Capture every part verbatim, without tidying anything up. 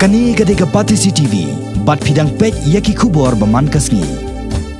Kane ka dei ka Batesi T V, bad phi dang peit ïa ki khubor ba man ka sngi.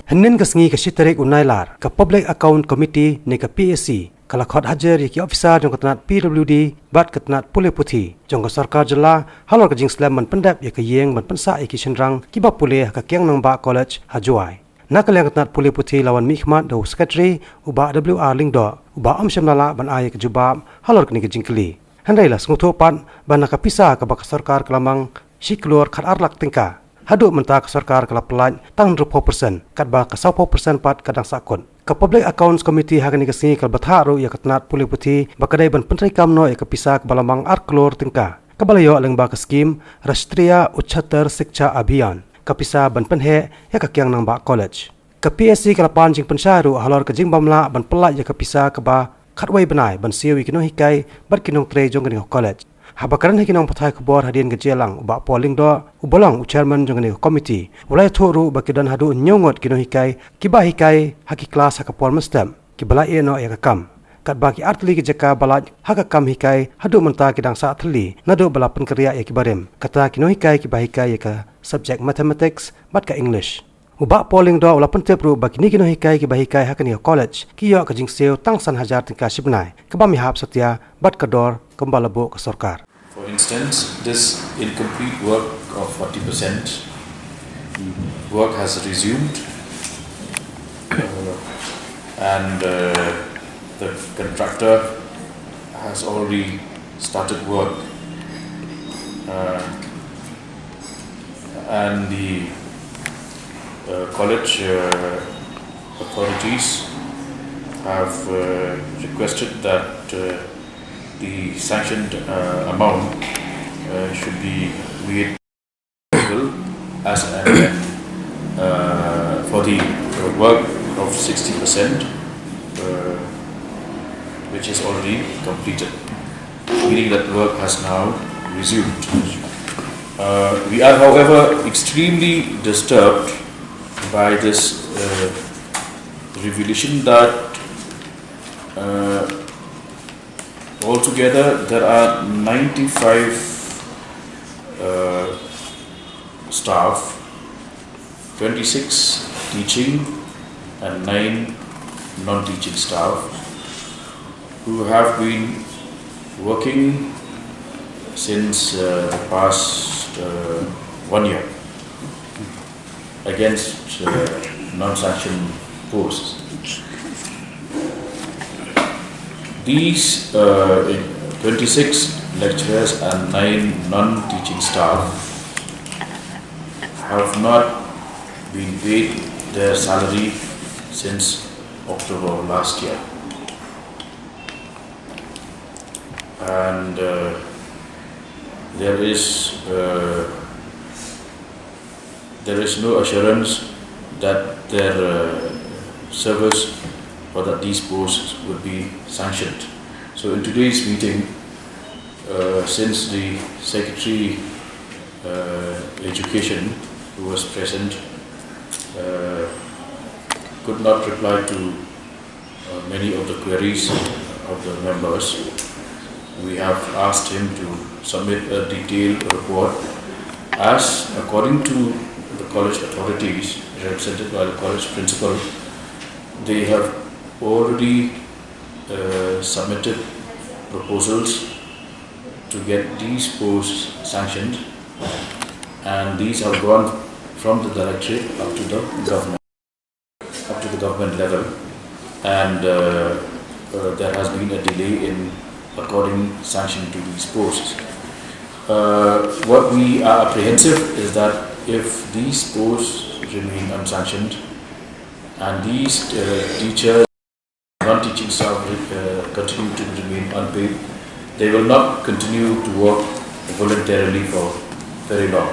Hynnin ka sngi ka shi tarik u Nailar, ka Public Account Committee ne ka P A C, ka la khot hajar ïa ki officer jong ka tnat P W D, bad ka tnat pule puthi jong ka sorkar jylla, halor ka jingslem ban pyndep ïa ka ïing ban pynsah ïa ki shynrang kiba pule ha ka Kiang Nangbah College ha Jowai. Na ka liang ka tnat pule puthi la wan mihkhmat da u Secretary, u Bah W R Lyngdoh, uba ym shym la lah ban ai ïa ka jubab halor kane ka jingkylli. Hynrei la sngewthuh pat ba na ka pisa kaba ka sorkar ka la mang shi klur khatar lak tyngka, haduh mynta ka sorkar ka la pyllait tang hynriewphew percent, katba ka sawphew percent pat ka dang sahkut. Ka Public Accounts Committee ha kane ka sngi ka la bthah ruh ïa ka tnat pule puthi ba ka dei ban pyntreikam noh ïa ka pisa kaba la mang ar klur tyngka, kaba la ïoh lyngba ka skim Rashtriya Ucchatar Shiksha Abhiyan, ka pisa ban pynheh ïa ka Kiang Nangbah College. Ka P A C ka la pan jingpynshai ruh halor ka jingbym lah ban pyllait ïa ka pisa kaba khatwei bnai ban siew ïa ki nonghikai bad ki nongtrei jong kane ka college. Haba kren ha ki nongpathai khubor hadien ka jingïalang, u Bah Paul Lyngdoh, uba long u chairman jong kane ka committee, u la ïathuh ruh ba ki don haduh hynñiew ngut ki nonghikai kiba hikai ha ki klas ha ka por mynstep, kiba la ïeh noh ïa ka kam. Katba ki artylli ki jaka ba lait ha ka kam hikai haduh mynta ki dang sah thylli naduh ba la pynkyrïah ïa ki barim, kata ki nonghikai kiba hikai ïa ka subject Mathematics bad ka English. U Bah Paul Lyngdoh u la pyntip ruh ba kine ki nonghikai kiba hikai ha kane ka college ki ïoh ka jingsiew tang san hajar tyngka shi bnai, kaba ym ïahap satia bad ka dor kumba la buh ka sorkar. For instance, this incomplete work of forty percent work has resumed, uh, and, uh, the contractor has already started work. Uh, and the, uh, college, uh, authorities have, uh, requested that, uh, the sanctioned, uh, amount, uh, should be made available as and when, uh, for the, uh, work of sixty percent, uh, which is already completed, meaning that work has now resumed. Uh, we are, however, extremely disturbed by this, uh, revelation that, uh, altogether there are ninety-five, uh, staff, twenty-six teaching and nine non-teaching staff who have been working since, uh, the past, uh, one year against, uh, non-sanctioned posts. These, uh, twenty-six lecturers and nine non-teaching staff have not been paid their salary since October last year. And, uh, there is, uh, there is no assurance that their, uh, service or that these posts would be sanctioned. So in today's meeting, uh, since the Secretary, uh, Education, who was present, uh, could not reply to, uh, many of the queries of the members, we have asked him to submit a detailed report as, according to the college authorities, represented by the college principal, they have already, uh, submitted proposals to get these posts sanctioned, and these have gone from the directorate up to the government, up to the government level, and, uh, uh, there has been a delay in according sanction to these posts. Uh, what we are apprehensive is that if these posts remain unsanctioned and these, uh, teachers, non-teaching staff, uh, continue to remain unpaid, they will not continue to work voluntarily for very long.